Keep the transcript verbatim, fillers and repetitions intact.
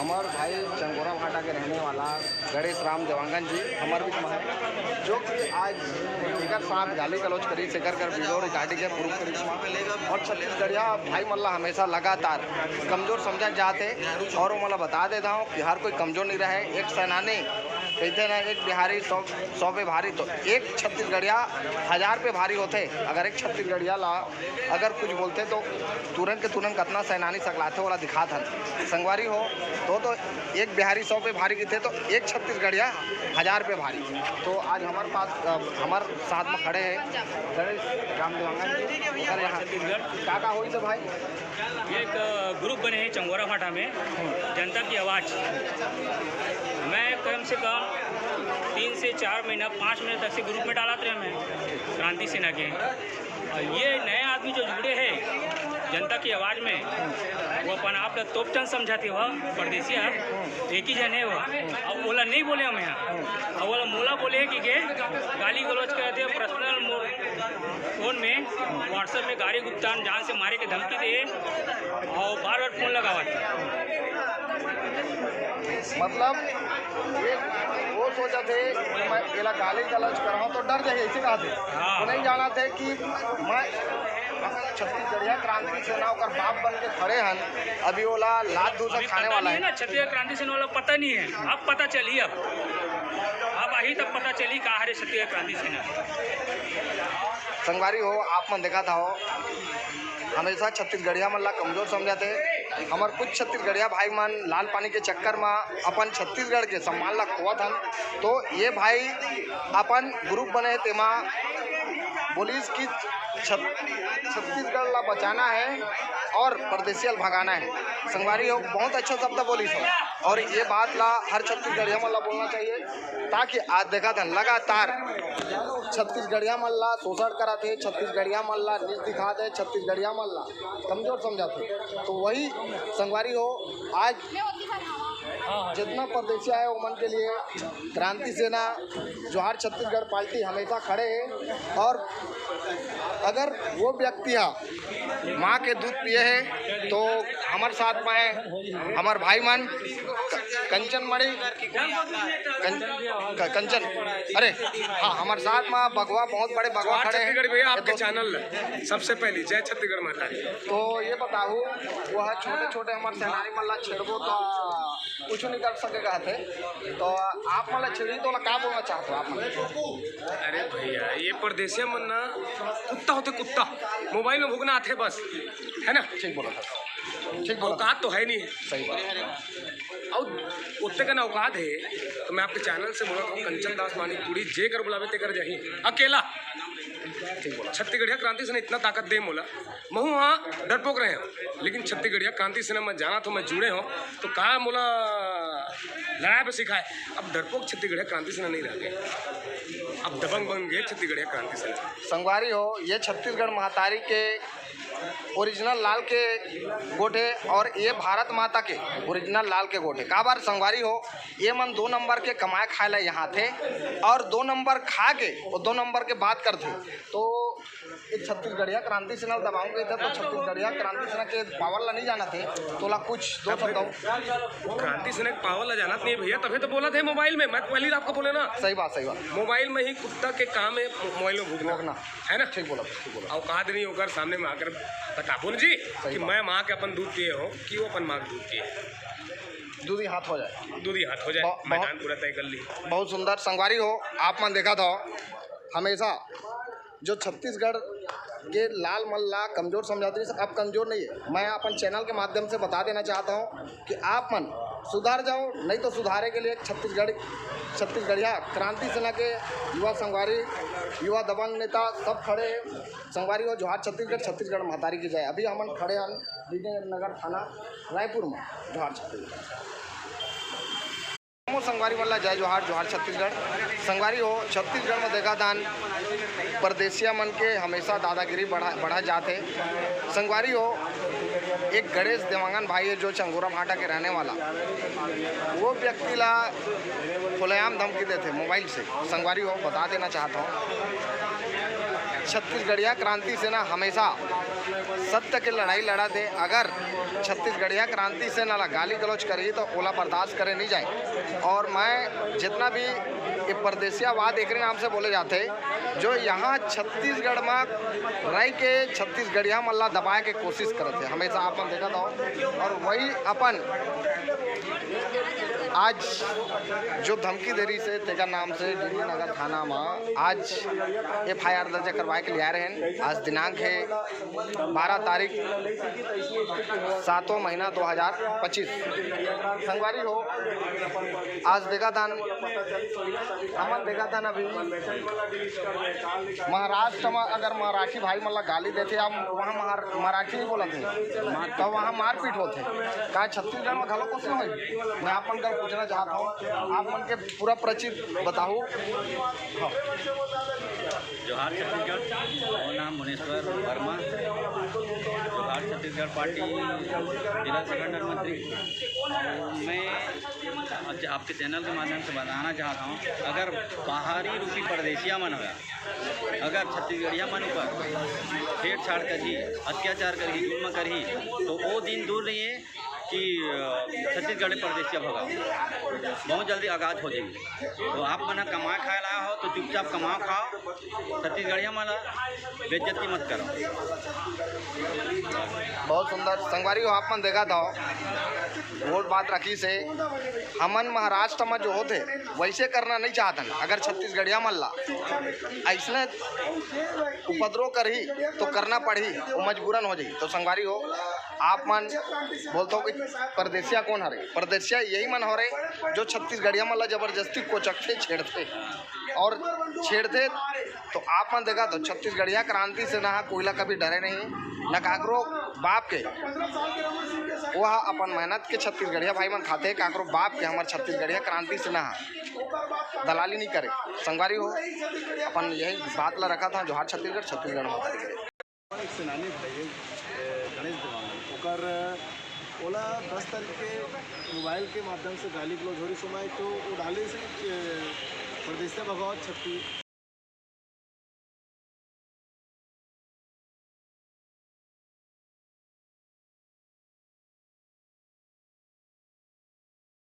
हमर भाई चंगोरा भाटा के रहने वाला गणेश राम देवांगन जी हमर बीच में है, जो कि आज एकर साथ गाली गलौज करी, एकर कर वीडियो रिकॉर्डिंग के प्रूफ करी। और छत्तीसगढ़िया भाई मन ला हमेशा लगातार कमजोर समझा जाते। और वो मला बता देता हूँ कि हर कोई कमजोर नहीं रहे। एक सेनानी कहते ना, एक बिहारी सौ सौ पे भारी, तो एक छत्तीसगढ़िया हजार पे भारी होते। अगर एक छत्तीसगढ़िया ला अगर कुछ बोलते तो तुरंत के तुरंत कतना सेनानी सकलाते, ओला दिखात हन। संगवारी हो, तो, तो एक बिहारी सौ पे भारी किथे, तो एक छत्तीसगढ़िया हजार पे भारी। तो आज हमारे पास, अ, हमारे साथ में खड़े हैं गणेश राम देवांगन जी। अरे हाँ, छत्तीसगढ़। का का होई से भाई? ये एक, अ, ग्रुप बने हैं चंगोरा भाटा में, जनता की आवाज़। मैं कम से कम तीन से चार महीना, पाँच महीने तक से ग्रुप में डालत रहे मैं, क्रांति सेना के। और ये नए आदमी जो जुड़े हैं जनता की आवाज़ में, वो अपन आप ला तोपचंद समझाते हो, परदेसिया, एक ही जन है वो। अब ओला नहीं बोले हम यहाँ, अब ओला मोला बोले कि के गाली गलौज करते, पर्सनल फोन में, WhatsApp में गाली गुप्तान जान से मारे के धमकी दे और बार बार फोन लगावत। मतलब, ये वो सोचत हे कि मैं एला गाली गलौज करहूँ तो डर जाही, ऐसे कहत हे। हाँ। वो नहीं जानत हे कि मैं छत्तीसगढ़िया क्रांति सेना ओकर बाप बन के खड़े हन, अभी ओला लात दूसर अभी खाने पता वाला नहीं है है। ना, छत्तीसगढ़ क्रांति सेना वाला पता नहीं है, अब पता चली। अब अब अही तक पता चली का हरे छत्तीसगढ़ क्रांति सेना। संगवारी हो, आप मन देखत हव, हमेशा छत्तीसगढ़िया मन ला कमजोर समझत हे। हमर कुछ छत्तीसगढ़िया भाई मन लाल पानी के चक्कर म अपन छत्तीसगढ़ के सम्मान ला खोवत हन, तो ये भाई अपन ग्रुप बने हे, तेमा बोलिस कि छत-, छत्तीसगढ़ ला बचाना है और परदेसिया ला भगाना है। संगवारी हो, बहुत अच्छा शब्द बोलिस हो, और ये बात ला हर छत्तीसगढ़िया मन ला बोलना चाहिए, ताकि आज देखत हन लगातार छत्तीसगढ़िया मन ला शोषण करत हे, छत्तीसगढ़िया मन ला नीच दिखात हे, छत्तीसगढ़िया मन ला कमजोर समझत हे। तो वही संगवारी हो, आज जितना परदेसिया है, ओमन के लिए क्रांति सेना, जोहार छत्तीसगढ़ पार्टी हमेशा खड़े है। और अगर वो व्यक्ति हा माँ के दूध पिए है, तो हमर साथ में है हमर भाई मन क-, कंचन मणि, कं-, क-, कंचन, अरे हाँ, हमर साथ में बघवा, बहुत बड़े बघवा जोहार खड़े हैं। छत्तीसगढ़ भैया, आपके तो चैनल है। सबसे पहली जय छत्तीसगढ़ माता की। तो ये बताओ, वो है छोटे छोटे हमर सेनानी मन ला छेड़बो तो कुछ नहीं कर सकेगा थे, तो आप मन ला छेड़ी तो ला का बोलना चाहते हो आप मन? अरे भैया, ये परदेसिया मन ना कुत्ता होते, कुत्ता, मोबाइल में भूकना आते बस, है ना? ठीक बोला था, ठीक बोला। औकात तो है नहीं। सही बात। और उत्ते का ना औकात है, तो मैं आपके चैनल से बोला था, कंचन दास मानिक पुरी जे कर बुलावे ते कर जाही, अकेला। ठीक बोला। छत्तीसगढ़िया क्रांति सेना इतना ताकत दे मोला, महू हाँ डरपोक रहे हो, लेकिन छत्तीसगढ़िया क्रांति सेना में जाना तो मैं जुड़े हो, तो का मोला लड़ाई पे सिखाए। अब डरपोक छत्तीसगढ़िया क्रांति सेना नहीं रह गए, अब दबंग बन गए छत्तीसगढ़िया क्रांति सेना। संगवारी हो, ये छत्तीसगढ़ महतारी के ओरिजिनल लाल के गोठ हे और ये भारत माता के ओरिजिनल लाल के गोठ हे। काबर संगवारी हो, ये मन दो नंबर के कमाए खाए ला यहाँ थे और दो नंबर खा के और दो नंबर के बात करथे। तो ये छत्तीसगढ़िया क्रांति सेना दबाऊंगे इधर, तो छत्तीसगढ़िया क्रांति सेना के पावर ला नहीं जाना थे, तो ला कुछ दो शब्द हो। क्रांति सेना के पावर ला जानत नहीं भैया, तभी तो बोला थे मोबाइल में, मैं पहले ही आपको बोले ना। सही बात, सही बात। मोबाइल में ही कुत्ता के काम है, मोबाइल में भूकना। भूकना। है ना? ठीक बोला, ठीक बोला। औकात नहीं होकर सामने में आकर बताबो न जी सही कि बात। मैं माँ के अपन दूध पिए हो कि वो अपन माँ के दूध पिए। दूधी हाथ हो जाए। दूधी हाथ हो जाए, बहु-, मैदान बहुत, पूरा तय कर ली। बहुत सुंदर। संगवारी हो, आप मन देखत हो, हमेशा जो छत्तीसगढ़ के लाल मन ला कमजोर समझाते रहिस, अब कमजोर नहीं है। मैं अपन चैनल के माध्यम से बता देना चाहता हूँ कि आप मन सुधार जाओ, नहीं तो सुधारे के लिए छत्तीसगढ़, छत्तीसगढ़िया क्रांति सेना के युवा संगवारी, युवा दबंग नेता सब खड़े हैं। संगवारी हो, जोहार छत्तीसगढ़, छत्तीसगढ़ महतारी की जय। अभी हमन खड़े हन विजयनगर थाना रायपुर में। जोहार छत्तीसगढ़। मोर संगवारी मन ला जय जोहार, जोहार छत्तीसगढ़। संगवारी हो, छत्तीसगढ़ में देखा दान परदेसिया मन के हमेशा दादागिरी बढ़ा, बढ़ा जात हे। संगवारी हो, एक गणेश देवांगन भाई है जो चंगोरा भाटा के रहने वाला, वो व्यक्ति ला खुलेआम धमकी देथे मोबाइल से। संगवारी हो, बता देना चाहता हूँ, छत्तीसगढ़िया क्रांति सेना हमेशा सत्य के लड़ाई लड़त हे। अगर छत्तीसगढ़िया क्रांति सेना ला गाली गलौज करही तो ओला बर्दाश्त करे नहीं जाए। और मैं जितना भी ये परदेसियावाद एकरे नाम से बोले जाते, जो यहाँ छत्तीसगढ़ में रह के छत्तीसगढ़िया मन ला दबाए के कोशिश करत हे, हमेशा अपन देखत हो। और वही अपन आज जो धमकी दे रही से तेकर नाम से डीडी नगर थाना में आज एफआईआर दर्ज करवाए के लिए आ रहे हैं। आज दिनांक है बारह तारीख, सातवां महीना दो हज़ार पच्चीस। संगवारी हो, आज देखा था, हमन देखा था ना अभी महाराष्ट्र में अगर मराठी भाई मन ला गाली देते, आप वहाँ महार-, मराठी नहीं बोलते, तो वहाँ मारपीट होते। का छत्तीसगढ़ में घलो कुछ नहीं होई? मैं आप मन कर पूछना चाहता हूँ, आप मन के पूरा परिचित बताओ। हाँ। जोहार छत्तीसगढ़, मोर नाम भुवनेश्वर वर्मा, जोहार छत्तीसगढ़ पार्टी जिला संगठन मंत्री। मैं आज आपके चैनल के माध्यम से बताना चाहता हूँ, अगर बाहरी रूपी परदेसिया मन होया, अगर छत्तीसगढ़िया मन ऊपर छेड़छाड़ करही, अत्याचार करही, जुल्म करही, तो वो दिन दूर नहीं है कि, अ, छत्तीसगढ़ परदेसिया भगाओ, बहुत जल्दी आगाज हो जाएगी। तो आप मन ह कमाए खाए ला हो तो चुपचाप कमाओ खाओ, छत्तीसगढ़िया मन ला बेइज्जती मत करो। बहुत सुंदर संगवारी हो, आप मन देखा था, बहुत बात रखी से हमन महाराष्ट्र में जो होते वैसे करना नहीं चाहतन। अगर छत्तीसगढ़िया मन ला ऐसने उपद्रव करही तो करना पड़ही, वो मजबूरन हो जाही। तो संगवारी हो, आप मन बोलते हो कि परदेसिया कौन हरे? परदेसिया यही मन हो रहे जो छत्तीसगढ़िया मन ला जबरदस्ती कोचकथे, छेड़थे और छेड़थे। तो आप मन देखा तो छत्तीसगढ़िया क्रांति सेना ह कोई ला कभी डरे नहीं, न काकरो बाप के। वो ह अपन मेहनत के छत्तीसगढ़िया भाई मन खाते, काकरो बाप के हमर छत्तीसगढ़िया क्रांति सेना ह दलाली नहीं करे। संगवारी हो, अपन यही बात ला रखा था। जोहार छत्तीसगढ़, छत्तीसगढ़ माता की जय। एक सेनानी भाई है, ए, गणेश देवांगन, ओकर, ओला दस तारीख के मोबाइल के माध्यम से गाली गलौज हो रही समय, तो वो डाले से, ए, परदेसिया भगाओ छत्ती-,